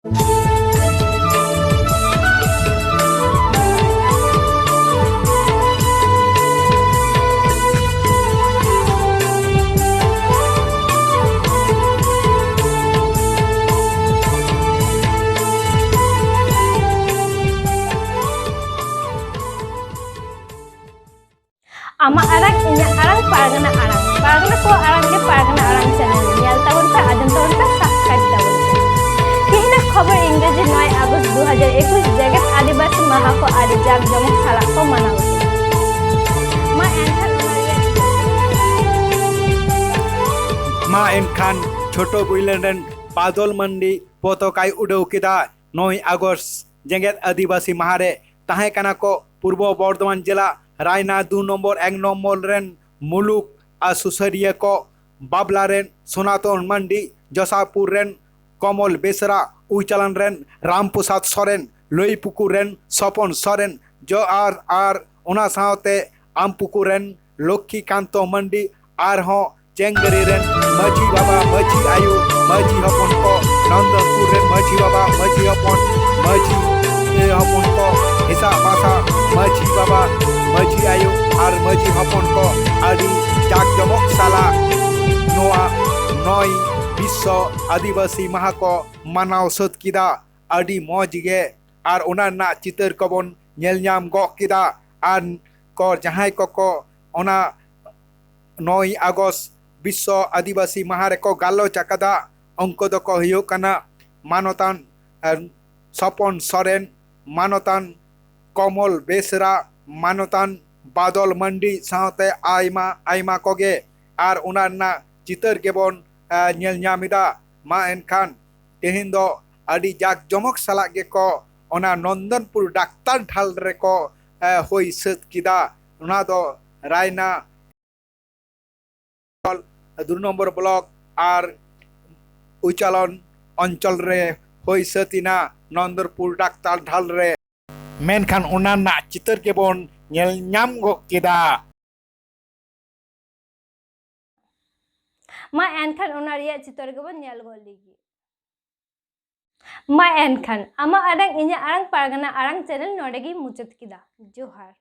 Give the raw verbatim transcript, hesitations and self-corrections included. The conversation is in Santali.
ᱟᱢᱟᱜ ᱟᱲᱟᱝ, ᱤᱧᱟᱹᱜ ᱟᱲᱟᱝ, ᱯᱟᱨᱜᱟᱱᱟ ᱟᱲᱟᱝ᱾ ᱯᱟᱨᱜᱟᱱᱟ ᱠᱚᱣᱟᱜ ᱟᱲᱟᱝ ᱜᱮ ᱯᱟᱨᱜᱟᱱᱟ ᱟᱲᱟᱝ channel᱾ ᱧᱮᱞ ᱛᱟᱵᱚᱱ ᱯᱮ, ᱟᱸᱡᱚᱢ ᱛᱟᱵᱚᱱ ᱯᱮ, subscribe ᱛᱟᱵᱚᱱ ᱯᱮ᱾ ᱛᱮᱦᱮᱧᱟᱜ ᱠᱷᱚᱵᱚᱨ ᱤᱝᱨᱮᱡᱤ ᱱᱚᱭ ᱟᱜᱚᱥᱴ ᱫᱩ ᱦᱟᱡᱟᱨ ᱮᱠᱩᱥ, ᱡᱮᱜᱮᱛ ᱟᱹᱫᱤᱵᱟᱹᱥᱤ ᱢᱟᱦᱟ ᱠᱚ ᱟᱹᱰᱤ ᱡᱟᱠ ᱡᱚᱢᱚᱠ ᱥᱟᱞᱟᱜ ᱠᱚ ᱢᱟᱱᱟᱣ ᱠᱮᱫᱟ᱾ ᱢᱟ ᱮᱱᱠᱷᱟᱱ ᱚᱱᱟ ᱨᱮᱭᱟᱜ ᱢᱟ ᱮᱱᱠᱷᱟᱱ ᱪᱷᱳᱴᱳ ᱵᱩᱭᱞᱟᱱ ᱨᱮᱱ ᱵᱟᱫᱚᱞ ᱢᱟᱱᱰᱤ ᱯᱚᱛᱟᱠᱟᱭ ᱩᱰᱟᱹᱣ ᱠᱮᱫᱟ᱾ ᱱᱚᱭ ᱟᱜᱚᱥᱴ ᱡᱮᱜᱮᱛ ᱟᱹᱫᱤᱵᱟᱹᱥᱤ ᱢᱟᱦᱟ ᱨᱮ ᱛᱟᱦᱮᱸ ᱠᱟᱱᱟ ᱠᱚ ᱯᱩᱨᱵᱚ ᱵᱚᱨᱫᱷᱚᱢᱟᱱ ᱡᱮᱞᱟ ᱨᱟᱭᱱᱟ ᱫᱩ ᱱᱚᱢᱵᱚᱨ ᱮᱠ ᱱᱚᱢᱵᱚᱨ ᱨᱮᱱ ᱢᱩᱞᱩᱠ ᱟᱨ ᱥᱩᱥᱟᱹᱨᱤᱭᱟᱹ ᱠᱚ, ᱵᱟᱵᱞᱟ ᱨᱮᱱ ᱥᱚᱱᱟᱛᱚᱱ ᱢᱟᱱᱰᱤ, ᱡᱚᱥᱟᱯᱩᱨ ᱨᱮᱱ ᱠᱚᱢᱚᱞ ᱵᱮᱥᱨᱟ, ᱩᱭᱪᱟᱞᱟᱱ ᱨᱮᱱ ᱨᱟᱢᱯᱨᱚᱥᱟᱫᱽ ᱥᱚᱨᱮᱱ, ᱞᱟᱹᱭᱯᱩᱠᱩᱨ ᱨᱮᱱ ᱥᱚᱯᱚᱱ ᱥᱚᱨᱮᱱ, ᱡᱚ ᱟᱨ, ᱟᱨ ᱚᱱᱟ ᱥᱟᱶᱛᱮ ᱟᱢᱯᱩᱠᱩᱨ ᱨᱮᱱ ᱞᱚᱠᱠᱷᱤᱠᱟᱱᱛᱚ ᱢᱟᱱᱰᱤ, ᱟᱨᱦᱚᱸ ᱪᱮᱝᱜᱟᱹᱨᱤ ᱨᱮᱱ ᱢᱟᱹᱡᱷᱤ ᱵᱟᱵᱟ, ᱢᱟᱹᱡᱷᱤ ᱟᱭᱳ, ᱢᱟᱹᱡᱷᱤ ᱦᱚᱯᱚᱱ ᱠᱚ, ᱱᱚᱱᱫᱚᱱᱯᱩᱨ ᱨᱮᱱ ᱢᱟᱹᱡᱷᱤ ᱵᱟᱵᱟ, ᱢᱟᱹᱡᱷᱤ ᱦᱚᱯᱚᱱ, ᱢᱟᱹᱡᱷᱤ ᱦᱚᱯᱚᱱ ᱠᱚ, ᱦᱮᱥᱟᱜ ᱵᱟᱥᱟ ᱢᱟᱹᱡᱷᱤ ᱵᱟᱵᱟ, ᱢᱟᱹᱡᱷᱤ ᱟᱭᱳ ᱟᱨ ᱢᱟᱹᱡᱷᱤ ᱦᱚᱯᱚᱱ ᱠᱚ ᱟᱹᱰᱤ ᱡᱟᱠ ᱡᱚᱢᱚᱠ ᱥᱟᱞᱟᱜ ᱱᱚᱣᱟ ᱱᱚᱭ ᱵᱤᱥᱥᱚ ᱟᱹᱫᱤᱵᱟᱹᱥᱤ ᱢᱟᱦᱟ ᱠᱚ ᱢᱟᱱᱟᱣ ᱥᱟᱹᱛ ᱠᱮᱫᱟ᱾ ᱟᱹᱰᱤ ᱢᱚᱡᱽ ᱜᱮ, ᱟᱨ ᱚᱱᱟ ᱨᱮᱱᱟᱜ ᱪᱤᱛᱟᱹᱨ ᱠᱚᱵᱚᱱ ᱧᱮᱞ ᱧᱟᱢ ᱜᱚᱫ ᱠᱮᱫᱟ᱾ ᱟᱨ ᱠᱚ ᱡᱟᱦᱟᱸᱭ ᱠᱚᱠᱚ ᱚᱱᱟ ᱱᱚᱭ ᱟᱜᱚᱥᱴ ᱵᱤᱥᱥᱚ ᱟᱹᱫᱤᱵᱟᱹᱥᱤ ᱢᱟᱦᱟ ᱨᱮᱠᱚ ᱜᱟᱞᱚᱪ ᱟᱠᱟᱫᱟ, ᱩᱱᱠᱩ ᱫᱚᱠᱚ ᱦᱩᱭᱩᱜ ᱠᱟᱱᱟ ᱢᱟᱱᱚᱛᱟᱱ, ᱮ, ᱥᱚᱯᱚᱱ ᱥᱚᱨᱮᱱ, ᱢᱟᱱᱚᱛᱟᱱ ᱠᱚᱢᱚᱞ ᱵᱮᱥᱨᱟ, ᱢᱟᱱᱚᱛᱟᱱ ᱵᱟᱫᱚᱞ ᱢᱟᱱᱰᱤ ᱥᱟᱶᱛᱮ ᱟᱭᱢᱟ ᱟᱭᱢᱟ ᱠᱚᱜᱮ᱾ ᱟᱨ ᱚᱱᱟ ᱨᱮᱱᱟᱜ ᱪᱤᱛᱟᱹᱨ ᱜᱮᱵᱚᱱ, ᱮ, ᱧᱮᱞ ᱧᱟᱢ ᱮᱫᱟ᱾ ᱢᱟ ᱮᱱᱠᱷᱟᱱ ᱛᱮᱦᱮᱧ ᱫᱚ ᱟᱹᱰᱤ ᱡᱟᱠ ᱡᱚᱢᱚᱠ ᱥᱟᱞᱟᱜ ᱜᱮᱠᱚ ᱚᱱᱟ ᱱᱚᱱᱫᱚᱱᱯᱩᱨ ᱰᱟᱠᱛᱟᱨ ᱰᱷᱟᱞ ᱨᱮᱠᱚ, ᱮ, ᱦᱩᱭ ᱥᱟᱹᱛ ᱠᱮᱫᱟ᱾ ᱚᱱᱟ ᱫᱚ ᱨᱟᱭᱱᱟ ᱫᱩ ᱱᱚᱢᱵᱚᱨ ᱵᱞᱚᱠ ᱟᱨ ᱩᱪᱟᱞᱚᱱ ᱚᱧᱪᱚᱞ ᱨᱮ ᱦᱩᱭ ᱥᱟᱹᱛ ᱮᱱᱟ, ᱱᱚᱱᱫᱚᱱᱯᱩᱨ ᱰᱟᱠᱛᱟᱨ ᱰᱷᱟᱞ ᱨᱮ᱾ ᱢᱮᱱᱠᱷᱟᱱ ᱚᱱᱟ ᱨᱮᱱᱟᱜ ᱪᱤᱛᱟᱹᱨ ᱜᱮᱵᱚᱱ ᱧᱮᱞ ᱧᱟᱢ ᱜᱚᱫ ᱠᱮᱫᱟ᱾ ᱢᱟ ᱮᱱᱠᱷᱟᱱ ᱚᱱᱟ ᱨᱮᱭᱟᱜ ᱪᱤᱛᱟᱹᱨ ᱜᱮᱵᱚᱱ ᱧᱮᱞ ᱜᱚᱫ ᱞᱮᱜᱮ᱾ ᱢᱟ ᱮᱱᱠᱷᱟᱱ ᱟᱢᱟᱜ ᱟᱲᱟᱝ ᱤᱧᱟᱹᱜ ᱟᱲᱟᱝ ᱯᱟᱨᱜᱟᱱᱟ ᱟᱲᱟᱝ ᱪᱮᱱᱮᱞ ᱱᱚᱰᱮ ᱜᱤᱧ ᱢᱩᱪᱟᱹᱫ ᱠᱮᱫᱟ᱾ ᱡᱚᱦᱟᱨ᱾